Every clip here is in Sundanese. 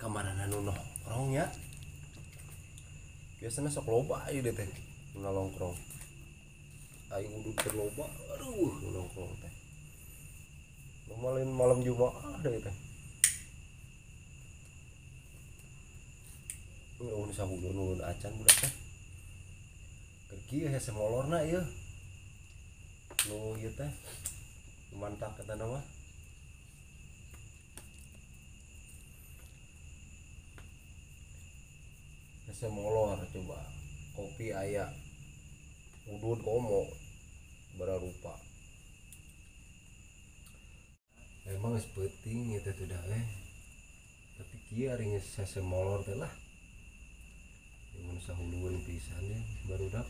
Kamarana nu nongkrong ya. Biasanya sok loba ieu teh nu nongkrong. Aing udud keur loba, aduh nu nongkrong teh. Malam malam Jumat deh teh. Nuhun sahulun nuhun acan budak teh. Keur kieu hese molorna ieu. Nu ieu teh mantak eta mah. Hese molor coba. Kopi aya. Udud komo bararupa. Emang geus peuting ieu teh dah eh. Tapi kieu ari geus hese molor teh lah. Mun sahulueun pisan ya barudak.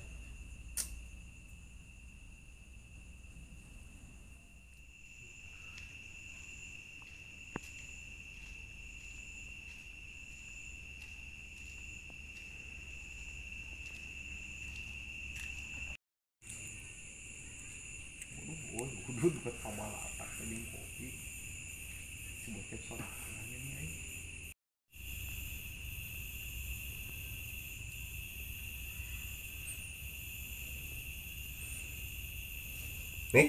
Kudu buat pabalatak tadi kopi. Si bocep sorangan ini aing. Nih,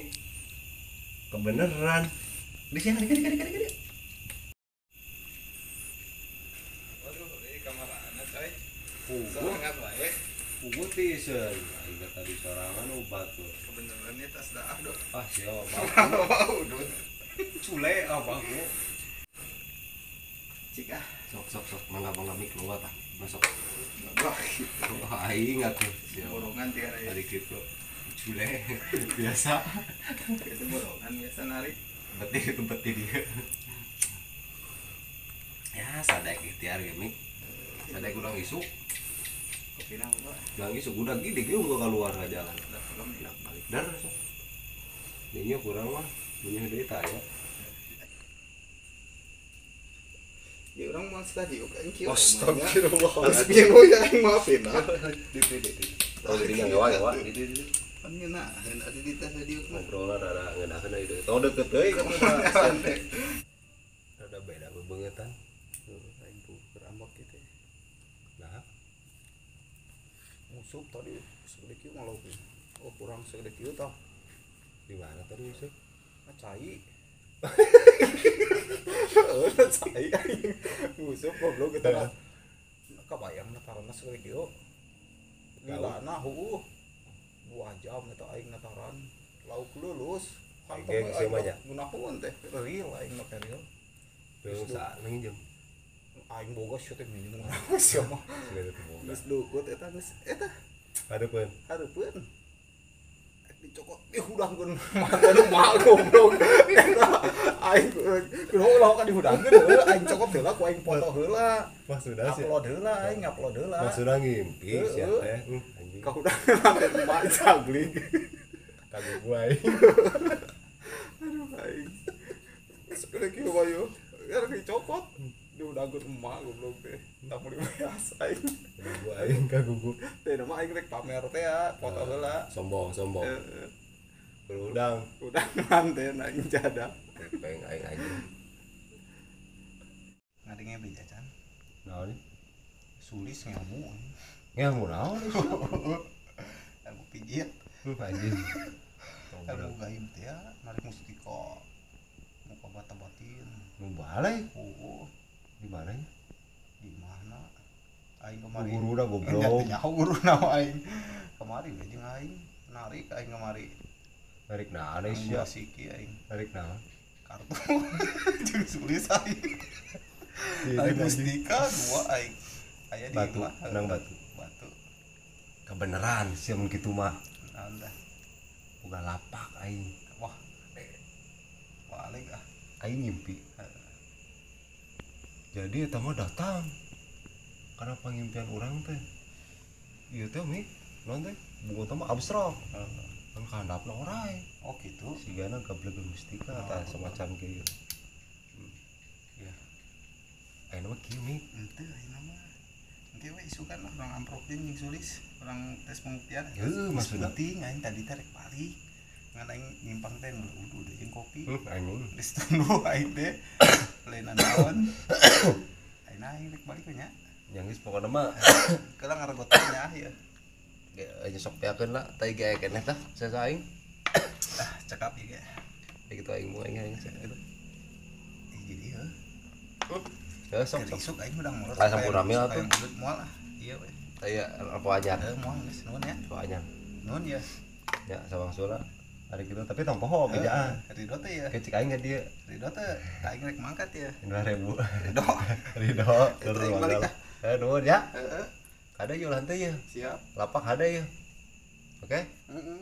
kebeneran. Di sini, di. Waduh, ini kamar anak, coy. Sorangan wae. Pugu tisen. Aing tadi sorangan obat tuh. Kebeneran ini tas daah doh. Ah, siapa? Bau doh. Cule ah bau. Cik ah. Sok mangga mik loba tah. Masuk. Wah, aing atuh. Siapa? Borongan tiga ari kitu. Cule biasa. Itu borongan biasa narik. Beti dia. Ya, sadek ikhtiar ge mik. Sadek urang isuk. Kopi na udah. Urang isuk udah gede ge unggul keluar ka jalan. Udah balik dar sok. Dinya kurang mah menyeuh deui tah ya. Ya urang mah tadi oke kieu. Astagfirullah. Astagfirullah ya aing maafin ah. Di. Oh, dinya gawa di. Pan ngeunaheun atuh di tas dieu mah. Ngobrolna rada ngeunaheun ieu. Tong deket deui ka mah. Rada beda bebeungetan. Aing keur ambek kitu. Nah. Musuh tadi segede kieu mah lauk. Oh, kurang segede kieu tah. Di mana tadi musuh? Ah, cai. Cai aing. Musuh goblok eta lah. Kabayang nataranna segede kieu. Lilana heueuh. 2 jam eta aing nataran. Lauk lulus. Aing ge mah nya. Gunakeun teh real aing mah real. Geus minjem. Aing boga sia teh minjem urang sia mah. Geus dukut eta geus eta. Hareupeun. Hareupeun. Dicokot dihudangkeun mata nu mah goblok. Eta aing kudu ulah ka dihudangkeun heueuh aing cokot heula ku aing foto heula. Maksudna sih. Upload heula aing upload heula. Maksudna ngimpi sia teh. Anjing. Kahudangan mata mah jagling. Kagok gua aing. Aduh aing. Segede kieu bae. Kan dicokot. Dihudangkeun emak goblok teh. Tak meuli beas aing. Gua aing kagugu. Teh mah aing rek pamer teh ya, foto heula. Sombong. Berudang. Udang manten aing jada. Peng aing anjing. Ngaringe bejacan. Naon? Sulis ngelmu. Ngelmu naon? Ilmu pijit. Anjing. Ilmu gaib teh ya, narik mustika. Muka bata-batin. Nu balik. Heeh. Di mana ya? Di mana? Aing kemari. Guru dah goblok. Nyaho guru na aing. Kemari we jeung aing. Narik aing kemari. Narik naon sia? Siki aing. Narik naon? Kartu. Jeung sulis aing. Aing mustika dua aing. Aya di batu, imah. Nang batu. Batu. Kebeneran sia mun kitu mah. Naon dah? Boga lapak aing. Wah. Balik ah. Aing ngimpi. Jadi eta mah datang. Karena pangimpian urang teh. Ieu teh mi, naon teh? Bunga teh mah abstrak. Kan kahandapna orai. Oh gitu. Sigana gableg mustika tah semacam kieu. Ya. Ayeuna mah kieu mi. Henteu ayeuna mah. Engke we isukan lah urang amprok jeung sulis, urang tes pembuktian. Heuh, maksudna penting aing tadi teh rek balik. Ngan aing nyimpang teh meuli udu deui jeung kopi. Anjing. Geus tunduh aing teh. Lain naon. Aing Ayeuna aing rek balik nya. Yang geus pokona mah Keula ngaregotan nya ya. Ge sok peakeun lah tai ge keneh tah sesa aing. Ah, cekap ieu ge. Ya gitu aing mau aing aing gitu. Eh jadi heuh. Ya sok sok. Isuk aing udah molor. Ah, sampurna mil atuh. Moal ah. Iya we. Aya apa aja? Heuh moal geus nuhun ya. Apa aja? Nuhun ya. Ya sawang sula. Hari gitu tapi tong poho bejaan. Ridho teh ya. Kecik aing ka dieu. Ridho teh aing rek mangkat ya. 2000. Ridho. Ridho. Aing balik ah. Nuhun ya. Heeh. Kada yeuh lantai ya. Siap. Lapak ada ya. Oke? Heeh.